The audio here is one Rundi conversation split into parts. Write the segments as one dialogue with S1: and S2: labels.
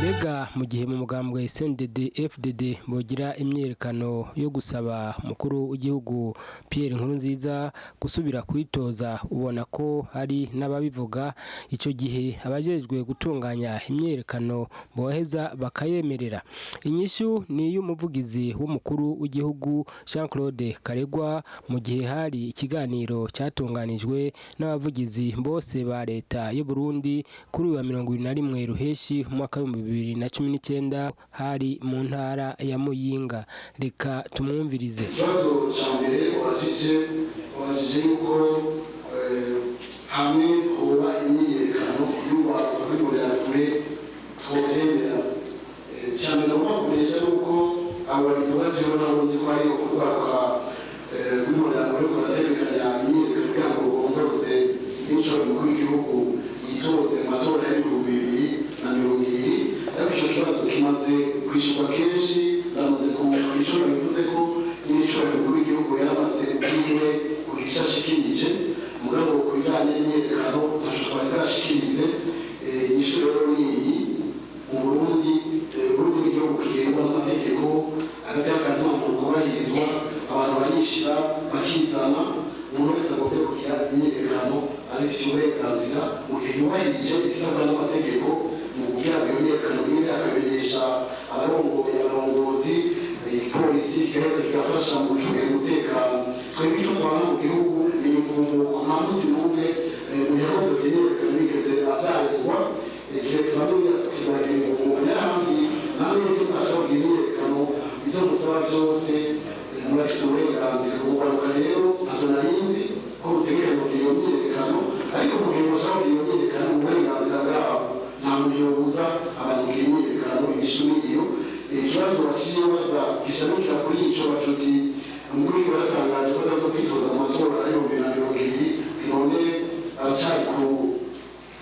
S1: Mbega mu gihe mu mugambwe CNDD FDD bogira imyiyerekano yo gusaba umukuru w'igihugu Pierre Nkurunziza gusubira kwitoza, ubona ko hari n'ababivuga, ico gihe abajejwe gutunganya imyiyerekano boheza bakayemerera? Inyishu ni iy'umuvugizi w'umukuru w'igihugu Jean Claude Karegwa, mu gihe hari ikiganiro cyatunganijwe n'abavugizi bose ba leta y'u Burundi kuri uyu wa 21 Ruheshi mu mwaka w'2019, hari mu ntara ya Muyinga. Reka tumwumvirize.
S2: Ikibazo cya mbere wabajije yuko hamwe hoba imyiyerekano y'urwaruka rw'Imbonerakure twovyemera. Icya mbere ngomba kumenyesha yuko abo babivuga jewe nabo nzi ko ari urwaruka rw'Imbonerakure ruriko rurategekanya imyiyerekano kugira ngo rugomboze n'icyo umukuru w'igihugu yitoze mu matora y'2020. Ariko ico kibazo kimaze kwishurwa kenshi, bamaze kwishura. Bivuze ko n'icubahiro umukuru w'igihugu yaramaze ubwiwe kugira ico ashikirije. Mugabo ku bijanye n'imyiyerekano ntaco twari bwashikirize. Inyishu rero ni iyi: mu Burundi, Burundi n'igihugu kigengwa n'amategeko, hagati y'akazina muntu kubahirizwa, abantu barishira bakizana. Umuntu wese agomba kugira imyiyerekano abifitiye uburenganzira mu gihe yubahirije ibisabwa n'amategeko mu kugira ngo iyo myiyerekano ibe, akamenyesha abarongoye, abarongozi, igipolisi kigaheza kigafasha mu gucungira umutekano. Twebwe icyo twanga mu gihugu ni imivumuko. Nta munsi n'umwe uyarongoye imyiyerekano yigeze avyagirwa, kiretse bamwe tukizagira imivumuko n'ahandi. Namwe iyo mwashaka kugira imyiyerekano, ivyo musaba vyose murafite uburenganzira. Ubugaruka rero ntabwo narinzi ko butegekanya kugira iyo myiyerekano, ariko mu gihe bashaka kugira iyo myiyerekano, uburenganzira bwabo, nta muntu yobuza abantu kugira imyiyerekano. Inyishu ni iyo. Ikibazo baciye baza gishamikira kuri ico bacuti, umukuru w'igihugu yaratangaje ko atazokwitoza mu matora y'2020. None aracari ku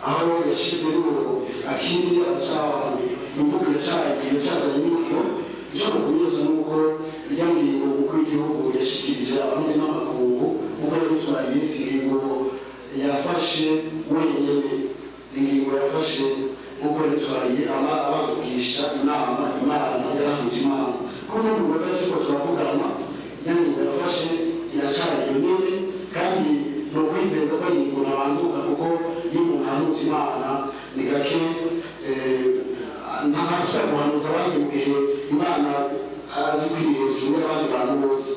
S2: aho yashize n'ubu akiri, araca imvugo iracajanye n'imikino. Icyo mukumenyesha ni uko irya ngingo umukuru w'igihugu yashikirije Abarundi n'amakungu, nk'uko yabitwaye iminsi, ingingo yafashe wenyene, ingingo yafashe nk'uko yabitwariye abaza kugisha inama Imana, yarahuje Imana kuko n'ubu batari ko turavugana. Irya ngingo yafashe iracari iyo nyene, kandi ni ukwizeza ko ari ingingo ntabanduka, kuko iyo umuntu ahanuje Imana ni gake ntasubira guhanuza abandi mu gihe Imana azi ko iri hejuru y'abandi bantu bose.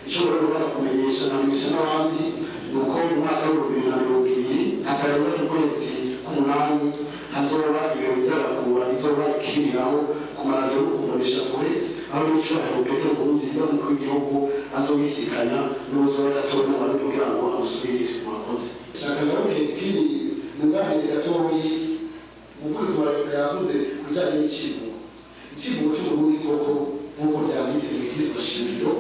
S2: Icyo rero kumenyesha, nkamenyesha n'abandi, ni uko mu mwaka w'2020, hatarenga mu kwezi k'umunani, hazoba ibirori by'Abakura, bizoba ikiriraho ku maradiyo no kumbonesha kure, aho n'icubahiro Petero Nkurunziza, umukuru w'igihugu, azobisikanya n'uzoba yatowe n'Abarundi kugira ngo amusubirire. Murakoze. Shaka ngaruke kindi nunganire gatoyi. Umuvugizi wa leta yavuze ku bijyanye n'icivugo. Icivugo c'Uburundi koko, nk'uko byanditse mu ibwirizwa shingiro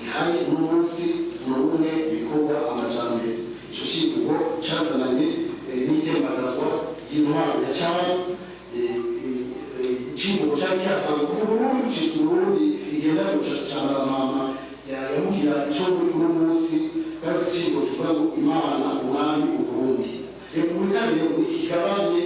S2: ihari uno munsi, ni ubumwe, ibikorwa, amajambere. Ico civugo cazananye n'itembagazwa ry'intwaro ya cami. Icivugo cari kihasanzwe kuko Uburundi bucitwa Uburundi, igenda gushasa camaramama yamubwira ico buri uno munsi, bwari icivugo kivuga ngo Imana, Umwami, Uburundi. Repubulika rero ni ikigabane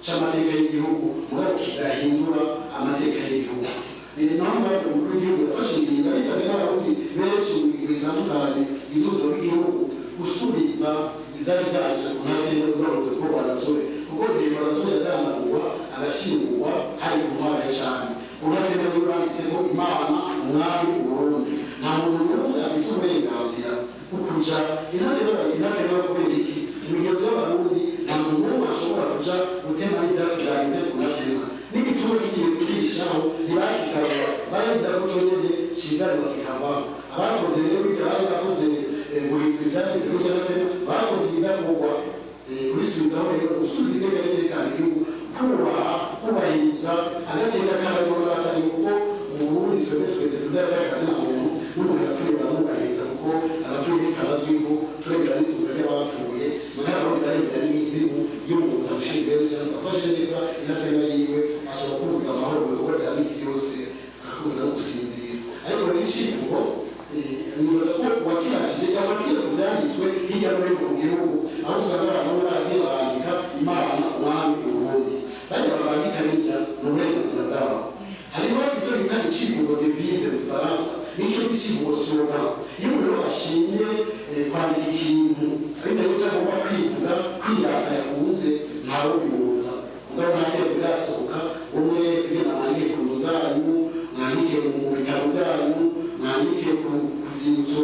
S2: c'amateka y'igihugu, mugabo kidahindura amateka y'igihugu. Ni naho ngaho umukuru w'igihugu yafashe ingingo abisabwe n'Abarundi benshi mu migwi itandukanye izuzwa bw'igihugu, gusubiza ivyari vyanditswe ku ntatembwa y'urwego rwo Rwagasore, kuko igihe Rwagasore yaganagurwa agashyingurwa hari ku ntwaro ya cami, ku ntatembwa yiwe banditseko Imana, Umwami, Uburundi. Nta muntu n'umwe afise uburenganzira bwo kuja intatembwa. Bayita intatembwa kubera iki? Imigenzo y'Abarundi, nta muntu n'umwe ashobora kuja gutema n'ivyatsi vyagenze ku ntatembwa. N'igituro kigiye kurishaho ntibakigarura, barindira ko conyene cigarura kikavaho. Abakoze rero bijya bari bakoze guhindura ivyanditse kuri ntatembwa, bakoze ibidakorwa. Kubisubizaho rero, gusubiza iteka n'itekano igihugu, kubaha, kubahiriza agateka k'abariho n'abatariho, kuko mu Burundi twebwe twese tubyatakazi na muntu, n'umuntu yapfuye baramwubahiriza, kuko abapfuye ntikabazwa ivu, turengera n'izuba ry'abapfuye. Mugabo barengera n'imizimu y'umuntu amushyira imbere cyangwa afashe neza inatema yiwe, ashobora kubuza amahoro mu bikorwa bya minsi yose, akakubuza no gusinzira. Ariko rero icivugo, nibaza ko uwakirangije yafatiye ku byanditswe hirya no hino mu gihugu, aho usanga abantu bamwe baragiye barandika Imana, Umwami, Uburundi. Bajya barandika hirya Ni uburenganzira bwabo. Hariho ibyo bita icivugo, devise mu Gifaransa, n'icyo bita icivugo, slogan. Iyo umuntu rero ashimye kwandika ikintu bitewe n'icyo agomba kwivuga, kwirata yakunze, ntawe bimubuza. Mugabo nta tegeko rirasohoka umwe wese genda mwandike ku nzu zanyu, mwandike mu bitabo byanyu, mwandike ku vyibutso,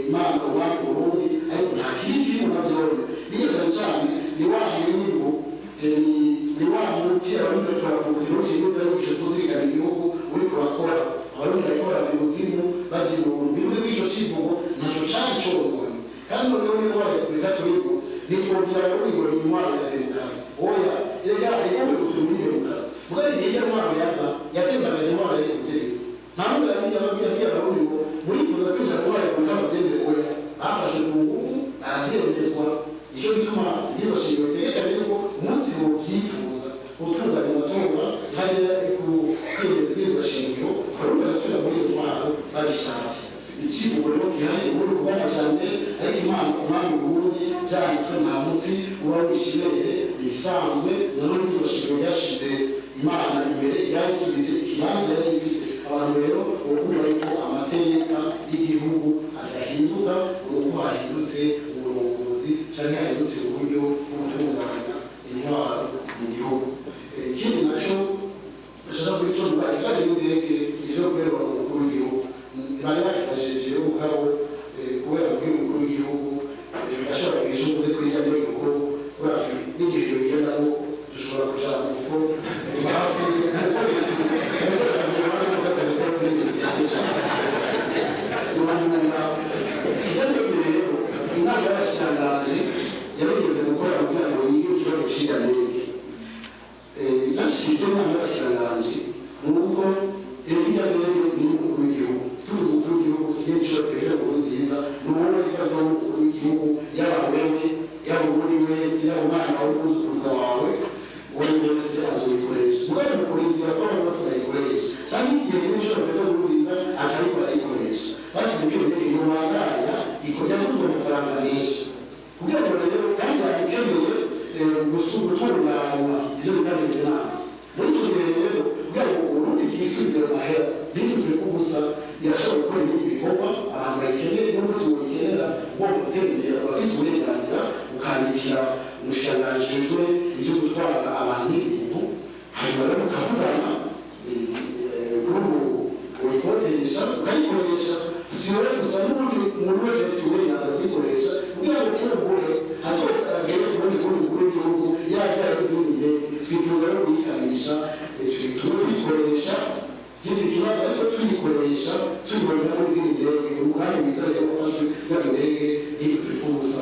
S2: Imana umwaka Burundi, ariko nta kibi kirimo na vyone. Niyo cyane cyane ni wa mwimbu, ni wa muti Abarundi bariko baravuga uti ntukingiza inyigisho z'uzirikana igihugu uriko urakora. Abarundi bariko barava ibuzimu baja ibuntu. Bivuge ko ico civugo ntaco cari cononye. Kandi noneho n'intwaro ya repubulika turimo, ntitwobwira Abarundi ngo ni intwaro ya demokarasi. Oya, erega igombe turi muri demokarasi. Mugabo igihe iyo ntwaro yaza yatembagaje intwaro yari ku butegetsi, nta n'umwe yabwiye Abarundi ngo murifuza kwinjira kuba repubulika bavyemere. Oya, bafashwe ku ngufu, baravyemezwa. Nicyo gituma iryo shingiro ritegekanye yuko umunsi bovyifuza gutunganya amatora hariya ku kwemeza iryo shingiro, Abarundi barasubira muri iyo ntwaro babishatse. Icivugo rero gihari ubundi bw'amajambere, ariko Imana umwami Burundi byanditswe, nta munsi uba wishimereye ibisanzwe. Nanone iryo shingiro ryashize Imana imbere, ryayisubije ikibanza yari ifise. Abantu rero bokumva yuko amateka y'igihugu adahinduka uko hahindutse uburongozi canke hahindutse uburyo bwo gutunganya intwaro mu gihugu. Ikindi naco bashaka kuri ico mvuga, ikijanye n'indege ije gukorerwa mu mukuru w'igihugu, bari bakibajije mugabo kubera kubwira umukuru w'igihugu, ndashobora kugira ico mvuze kuri irya ndege, kuko uravye n'igihe yogendamo dushobora kujana, kuko hafi umukoresha umukoresha. Rero inama y'abashikiranganji yarigeze gukora kugira ngo yige ikibazo c'irya ndege. Ivyashikirijwe n'inama y'abashikiranganji ni uko irya ndege ni iy'umukuru w'igihugu. Tuvuze umukuru w'igihugu, si n'icyo Petero Nkurunziza, ni uwo wese azoba umukuru w'igihugu, yaba wewe, yaba uwundi wese, yaba umwana wawe, umwuzukuruza wawe, uwo wese azoyikoresha. Mugabo mu kurindira ko abo bose bayikoresha canke igihe n'inshuro Petero Nkurunziza atariko arayikoresha, bashyize ko iyo ndege yobandanya yaguzwe amafaranga menshi kugira ngo rero kandi yabikeneye gutunganywa, ibyo bita maintenance. Muri icyo gihe rero, kugira ngo Uburundi bwisubize ayo mahera ntibituve ko gusa, irashobora gukora ibindi bikorwa abantu bayikeneye. N'umunsi woyikenera ugomba gutembera, urafise uburenganzira, ukandikira umushikiranganji ajejwe ivyo gutwara abantu n'ibintu, hanyuma rero mukavugana kuri uyikodesha ukayikoresha. Si wowe gusa, n'ubundi umuntu wese afite uburenganzira kuyikoresha, kugira ngo kumbure hazogere ubundi kundi mukuru w'igihugu yavyara izindi ndege. Twifuza rero kuyikamisha, tube tuyikoresha ngize ikibazo, ariko tuyikoresha tuyibonera muri izindi ndege. Umugambi mwiza rero wafashwe kugira ngo indege ntidupfe ubusa.